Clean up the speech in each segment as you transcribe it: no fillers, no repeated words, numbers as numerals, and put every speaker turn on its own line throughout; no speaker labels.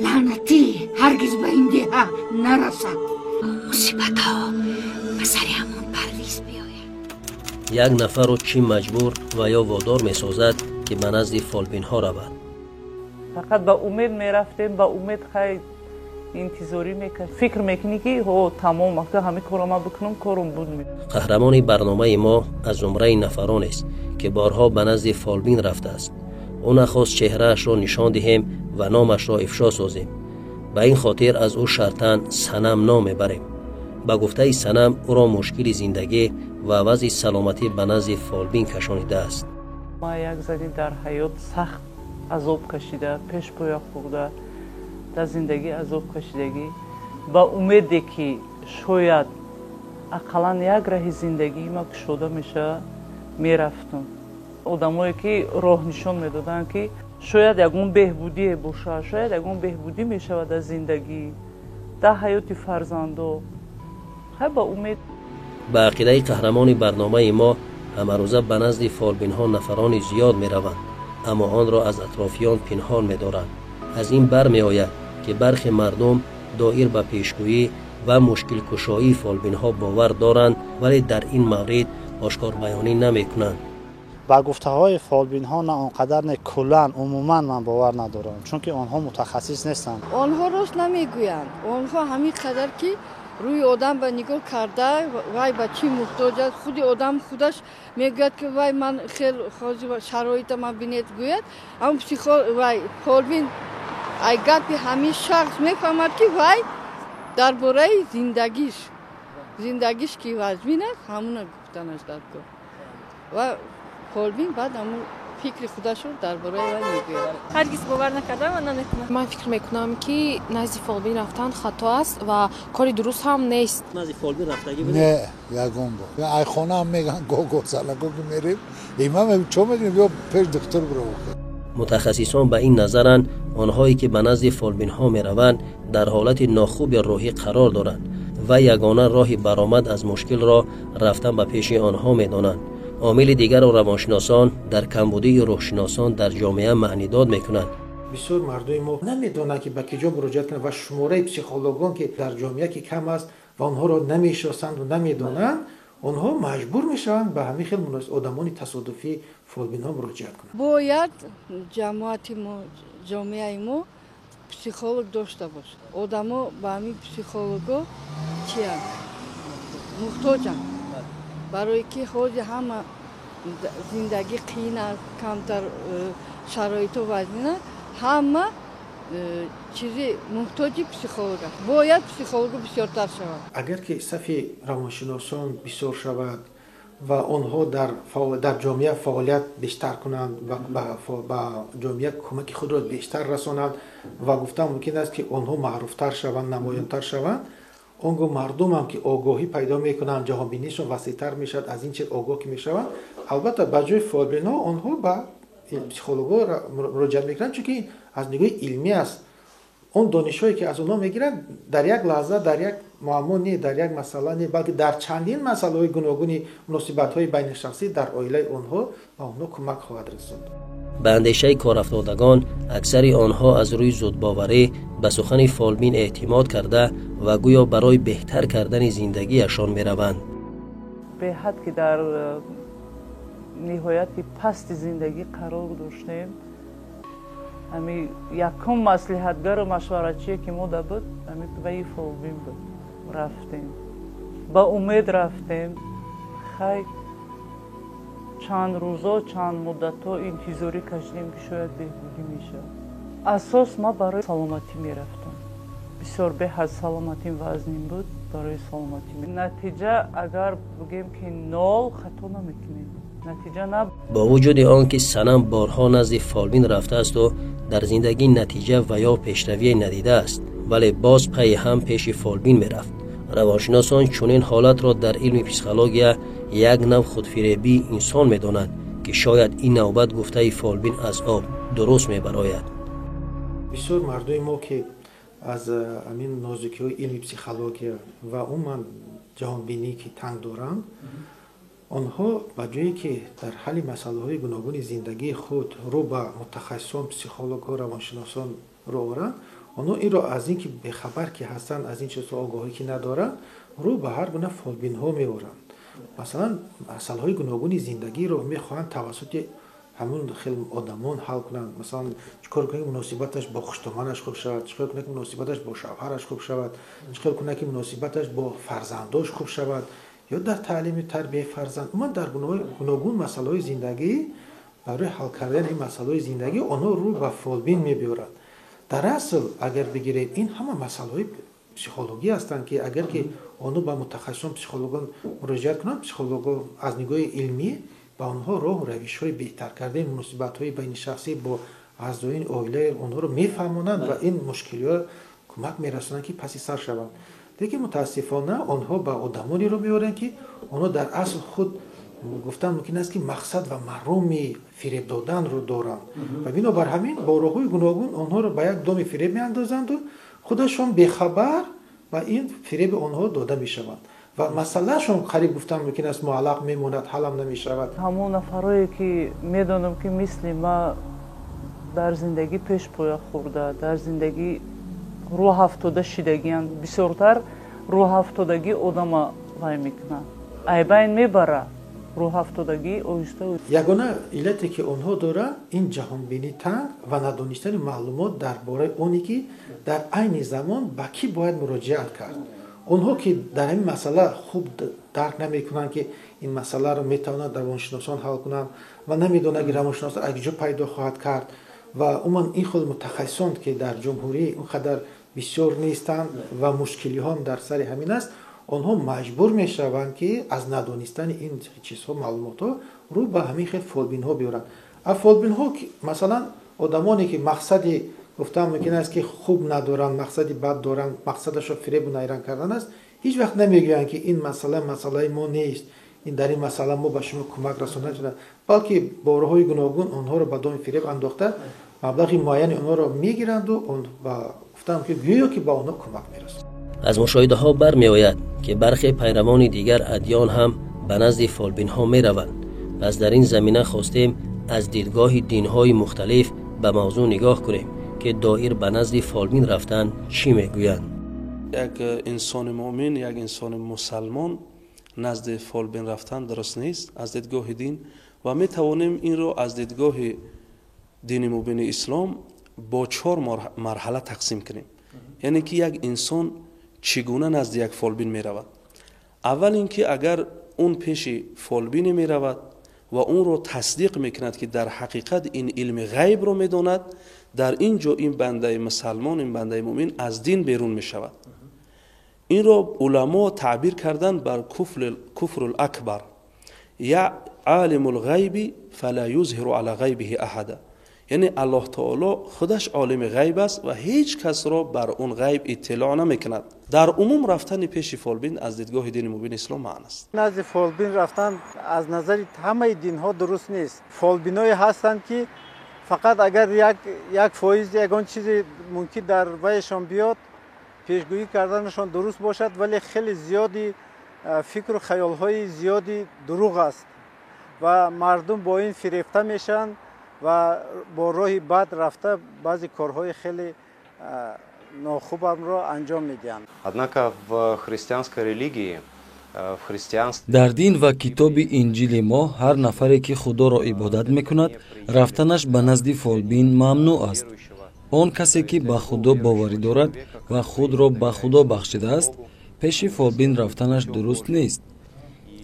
Лаънатӣ ҳаргиз ба ин деҳа нарасад. Мусибатҳо ба сари ҳамон Парвиз биёяд.
Як нафарро чӣ маҷбур ва ё водор месозад, ки ба назди фолбинҳо равад?
Фақат ба умед мерафтем, ба умед хай интизорӣ мекард. Фикр мекунӣ, ки ҳо, тамом, ака, ҳамин корро ман бикунам, корум буд.
Қаҳрамони барномаи мо аз зумраи нафаронест, ки борҳо ба назди фолбин рафтааст. Ӯ нахост чеҳраашро нишон диҳем ва номашро ифшо созем. Ба ин хотир аз ӯ шартан Санам ном мебарем. Ба гуфтаи Санам, ӯро мушкили зиндагӣ ва вазъи саломатӣ ба назди фолбин кашонидааст.
Ман як зани дар ҳаёт сахт азоб кашида, пешпоя хӯрда, дар зиндагӣ азоб кашидагӣ, ба умеде ки шояд ақаллан як раҳи зиндагии ма кушода мешавад, мерафтам. Одамое ки роҳ нишон медоданд, ки шояд ягон беҳбудие бошад, шояд ягон беҳбудӣ мешавад дар зиндагӣ, дар ҳаёти фарзандо. Хай, ба умед.
Ба ақидаи қаҳрамони барномаи мо, ҳамарӯза ба назди фолбинҳо нафарони зиёд мераванд, аммо онро аз атрофиён пинҳон медоранд. Аз ин бармеояд, ки бархе мардум доир ба пешгӯӣ ва мушкилкушоии фолбинҳо бовар доранд, вале дар ин маврид ошкорбаёнӣ намекунанд.
Ба гуфтаҳои фолбинҳо на он қадар не, куллан, умуман ман бовар надорам, чунки онҳо мутахассис нестанд.
Онҳо рост намегӯянд. Онҳо ҳамин қадар ки рӯи одам ба нигоҳ карда, вай ба чӣ муҳтоҷ аст, худи одам худаш мегӯяд, ки вай, ман хел ҳозир шароита ман бинед, гӯяд. Ҳамн психо вай фолбин ай гапи ҳамин шахс мефаҳмад, ки вай дар бораи зиндагиш ки вазмин аст, ҳамуна гуфтанаш дар кор. Ва фолбин баъд ҳамун фикри худашро дар бораи вай мегӯяд.
Ҳаргиз бовар накардам ва намекунам.
Ман фикр мекунам, ки назди фолбин рафтан хато аст ва кори дуруст ҳам нест.
Назди фолбин рафтагӣ?
Не, ягон бор. Ай хонаам меган, го салако ки мерем, има чо мекунем, биё пеш духтур биров.
Мутахассисон ба ин назаранд: онҳое ки ба назди фолбинҳо мераванд, дар ҳолати нохуби рӯҳӣ қарор доранд ва ягона роҳи баромад аз мушкилро рафтан ба пеши онҳо медонанд. Омили дигарро равоншиносон дар камбудии рӯҳшиносон дар ҷомеа маънидод мекунанд.
Бисёр мардуми мо намедонанд, ки ба киҷо муроҷиат кунанд, ва шумораи психологон ки дар ҷомеа ки кам аст ва онҳоро намешиносанду намедонанд, онҳо маҷбур мешаванд ба ҳамин хел одамони тасодуфӣ, фолбинҳо муроҷиат кунанд.
Бояд ҷамоати мо, ҷомеаи мо психолог дошта бошад. Одамо ба ҳамин психолого чиянд, муҳтоҷанд, барое ки ҳозир ҳама зиндагӣ қиин аст, камтар шароитҳо вазнин аст, ҳама чизи муҳтоҷи психолог аст. Бояд психолого бисёртар шавад.
Агар ки сафи равоншиносон бисёр шавад ва онҳо дар ҷомеа фаъолият бештар кунанд, ба ҷомеа кӯмаки худро бештар расонанд, ва гуфтан мумкин аст, ки онҳо маъруфтар шаванд, намоёнтар шаванд, он гоҳ мардумам ки огоҳӣ пайдо мекунанд, ҷаҳонбинишон васеътар мешавад. Аз ин чиз огоҳ ки мешаванд, албатта, ба ҷои фолбинҳо онҳо ба психологҳо муроҷиат мекунанд, чунки аз нигоҳи илмӣ аст. Он донишҳое ки аз онҳо мегиранд, дар як лаҳза, дар як муаммо не, дар як масъала не, балки дар чандин масъалаҳои гуногуни муносибатҳои байнишахсӣ дар оилаи онҳо ба онҳо кӯмак хоҳад расонд.
Ба андешаи корафтодагон, аксари онҳо аз рӯи зудбоварӣ ба сухани фолбин эътимод карда ва гӯё барои беҳтар кардани зиндагиашон мераванд.
Беҳад ки дар ниҳояти пасти зиндагӣ қарор доштем, ҳами якум маслиҳатгару машваратчие ки мо да буд, ҳами ваи фолбин буд. Рафтем, ба умед рафтем. Хай, чанд рӯзо, чанд муддатҳо интизорӣ кашидем, ки шояд беҳбудӣ мешавад. Асос ман барои саломатӣ мерафтам. Бисёр беҳад саломатим вазнин буд, барои саломатӣ. Натиҷа, агар бигӯем ки нол, хато намекунем, натиҷа на.
Бо вуҷуди он ки Санам борҳо назди фолбин рафтаасту дар зиндагӣ натиҷа ва ё пешравие надидааст, вале боз пайи ҳам пеши фолбин мерафт. Равоншиносон чунин ҳолатро дар илми психология як нав худфиребии инсон медонанд, ки шояд ин навбат гуфтаи фолбин аз об дуруст мебарояд.
Бисёр мардуми мо ки аз ҳамин нозукиҳои илми психология ва умуман ҷаҳонбинӣ ки танг доранд, онҳо ба ҷое ки дар ҳалли масъалаҳои гуногуни зиндагии худ рӯ ба мутахассисон, психологҳо, равоншиносон рӯ оваранд, Онҳо инро аз ин ки бехабар ки ҳастанд, аз ин чизҳо огоҳӣ ки надоранд, рӯ ба ҳар гуна фолбинҳо меоранд. Масалан, масъалаҳои гуногуни зиндагиро мехоҳанд тавассути ҳамун хел одамон ҳал кунанд. Масалан, чӣ кор кунад, ки муносибаташ бо хуштоманаш хуб шавад, чӣ кор кунад, ки муносибаташ бо шавҳараш хуб шавад, чӣ кор кунад, ки муносибаташ бо фарзандош хуб шавад, ё дар таълими тарбияи фарзанд. Умуман дар гуногун масъалаҳои зиндагӣ, барои ҳал кардани ин масъалаҳои зиндагӣ онҳо рӯ ба фолбин мебиёранд. Дар асл, агар бигирем, ин ҳама масъалаҳои психологӣ ҳастанд, ки агар ки онҳо ба мутахассисон, психологон муроҷиат кунанд, психологон аз нигоҳи илмӣ ба онҳо роҳу равишҳои беҳтар кардани муносибатҳои байнишахсӣ бо аъзои оилаи онҳоро мефаҳмонанд ва ин мушкилиҳо кӯмак мерасонанд, ки паси сар шаванд. Лекин мутаассифона онҳо ба одамонеро меоранд, ки онҳо дар асл худ гуфтан мумкин аст, ки мақсад ва мароми фиреб доданро доранд ва бинобар ҳамин бо роҳҳои гуногун онҳоро ба як доми фиреб меандозанду худашон бехабар ба ин фиреби онҳо дода мешаванд ва масъалаашон қариб гуфтан мумкин аст муаллақ мемонад, ҳалам намешавад.
Ҳамон нафарое ки медонам, ки мисли ма дар зиндагӣ пешпоя хӯрда, дар зиндагӣ рӯҳафтода шидагиянд, бисёртар рӯҳафтодагӣ одама вай мекунад, айбайн мебара рӯҳафтодагӣ оҳиста.
Ягона иллате ки онҳо доранд, ин ҷаҳонбинӣ танг ва надонистани маълумот дар бораи оне, ки дар айни замон ба кӣ бояд муроҷиат кард. Онҳо ки дар ҳамин масъала хуб дарк намекунанд, ки ин масъаларо метавонанд равоншиносон ҳал кунанд ва намедонанд, ки равоншиносон аз куҷо пайдо хоҳад кард ва умуман ин хел мутахассисон ки дар ҷумҳурӣ он қадар бисёр нестанд ва мушкилиҳо дар сари ҳамин аст, онҳо маҷбур мешаванд, ки аз надонистани ин чизҳо, маълумотҳо рӯ ба ҳамин хел фолбинҳо биёранд. А фолбинҳо, масалан, одамоне ки мақсади гуфтан мумкин аст, ки хуб надоранд, мақсади бад доранд, мақсадашро фиребу найранг кардан аст, ҳеҷ вақт намегӯянд, ки ин масъала масъалаи мо нест, ин дар ин масъала мо ба шумо кӯмак расонда, балки бо роҳҳои гуногун онҳоро ба доми фиреб андохта, маблағи муайяни онҳоро мегиранду ва гуфтан ки гӯё ки ба онҳо кӯмак мерасонанд.
Аз мушоҳидаҳо бармеояд, ки бархе пайравони дигар адён ҳам ба назди фолбинҳо мераванд. Пас дар ин замина хостем аз дидгоҳи динҳои мухталиф ба мавзӯъ нигоҳ кунем, ки доир ба назди фолбин рафтан чӣ мегӯянд.
Як инсони муъмин, як инсони мусалмон назди фолбин рафтан дуруст нест аз дидгоҳи дин ва метавонем инро аз дидгоҳи дини мубини ислом бо чор марҳала тақсим кунем, яъне ки як инсон чӣ гуна назди як фолбин меравад. Аввал ин ки агар он пеши фолбине меравад ва онро тасдиқ мекунад, ки дар ҳақиқат ин илми ғайбро медонад, дар ин ҷо ин бандаи мусалмон, ин бандаи муъмин аз дин берун мешавад. Инро уламо таъбир карданд бар куфрул акбар: я алимул ғайби фала юзҳиру ала ғайбиҳи аҳада, яъне Аллоҳ таоло худаш олими ғайб аст ва ҳеҷ касро бар он ғайб иттилоъ намекунад. Дар умум рафтани пеши фолбин аз дидгоҳи дини мубини ислом маън аст.
Назди фолбин рафтан аз назари ҳамаи динҳо дуруст нест. Фолбиное ҳастанд, ки фақат агар 1% ягон чизе мумкин дар вайшон биёд, пешгӯӣ карданашон дуруст бошад, вале хеле зиёди фикру хаёлҳои зиёди дурӯғ аст ва мардум бо ин фирефта мешаванд ва бо роҳи бад рафта баъзе корҳои хеле нохубамро анҷом медиҳанд.
Однако в христианской религии, в христианстве
Дар дин ва китоби Инҷили мо ҳар нафаре, ки Худоро ибодат мекунад, рафтанаш ба назди фолбин мамнӯъ аст. Он касе, ки ба Худо боварӣ дорад ва худро ба Худо бахшидааст, пеши фолбин рафтанаш дуруст нест.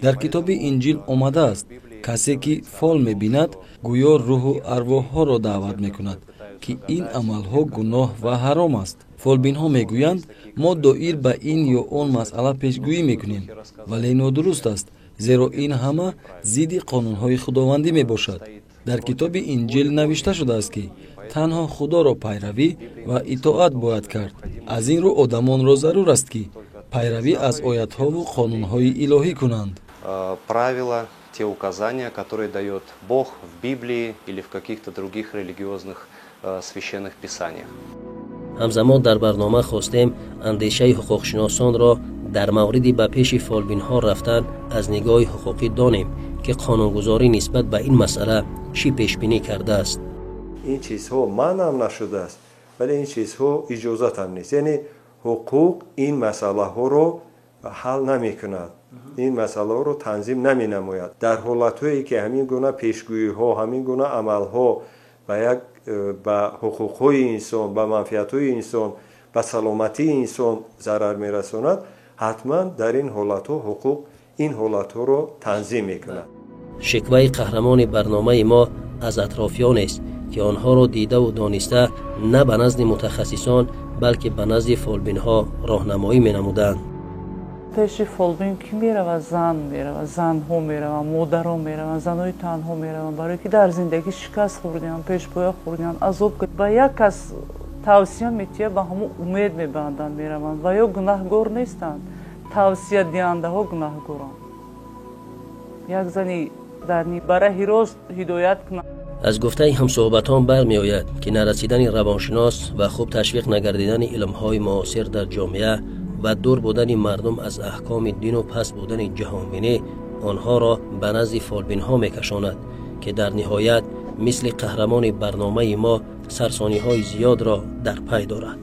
Дар китоби Инҷил омадааст: касе, ки фол мебинад, гӯё рӯҳу арвоҳҳоро даъват мекунад, ки ин амалҳо гуноҳ ва ҳаром аст. Фолбинҳо мегӯянд, мо доир ба ин ё он масъала пешгӯӣ мекунем, вале нодуруст аст, зеро ин ҳама зидди қонунҳои худовандӣ мебошад. Дар китоби Инҷил навишта шудааст, ки танҳо Худоро пайравӣ ва итоат бояд кард. Аз ин рӯ одамонро зарур аст, ки пайравӣ аз оятҳову қонунҳои илоҳӣ кунанд.
Правила, те указания, которые дает Бог в Библии или в каких-то других религиозных священных писаниях.
Ҳамзамон дар барнома хостем андешаи ҳуқуқшиносонро дар мавриди ба пеши фолбинҳо рафтан аз нигоҳи ҳуқуқӣ донем, ки қонунгузорӣ нисбат ба ин масъала чӣ пешбинӣ кардааст.
Ин чизҳо манъам нашудааст. Вале ин чизҳо иҷозат ҳам нест. Яъне ҳуқуқ ин масъалаҳоро ҳал намекунад, ин масъалаҳоро танзим наменамояд. Дар ҳолатҳое ки ҳамин гуна пешгӯиҳо, ҳамин гуна амалҳо ба як ба ҳуқуқҳои инсон, ба манфиатҳои инсон, ба саломатии инсон зарар мерасонад, ҳатман дар ин ҳолатҳо ҳуқуқ ин ҳолатҳоро танзим мекунад.
Шикваи қаҳрамони барномаи мо аз атрофиёнест, ки онҳоро дидаву дониста на ба назди мутахассисон, балки ба назди фолбинҳо роҳнамоӣ менамуданд.
Пеши фолбин кӣ меравад? Зан меравад, занҳо мераванд, модарон мераванд, занҳои танҳо мераванд, барое ки дар зиндагӣ шикаст хӯрдианд, пешпоя хӯрдианд, азоб. Ба як кас тавсия метиҳад, ба ҳамон умед мебанданд, мераванд. Ва ё гунаҳгор нестанд, тавсиядиҳандаҳо гунаҳгоранд. Як зани дар ба раҳи рост ҳидоят кунад.
Аз гуфтаи ҳамсӯҳбатон бармеояд, ки нарасидани равоншинос ва хуб ташвиқ нагардидани илмҳои муосир дар ҷомеа ва дур будани мардум аз аҳкоми дину паст будани ҷаҳонбинӣ онҳоро ба назди фолбинҳо мекашонад, ки дар ниҳоят мисли қаҳрамони барномаи мо сарсониҳои зиёдро дар пай дорад.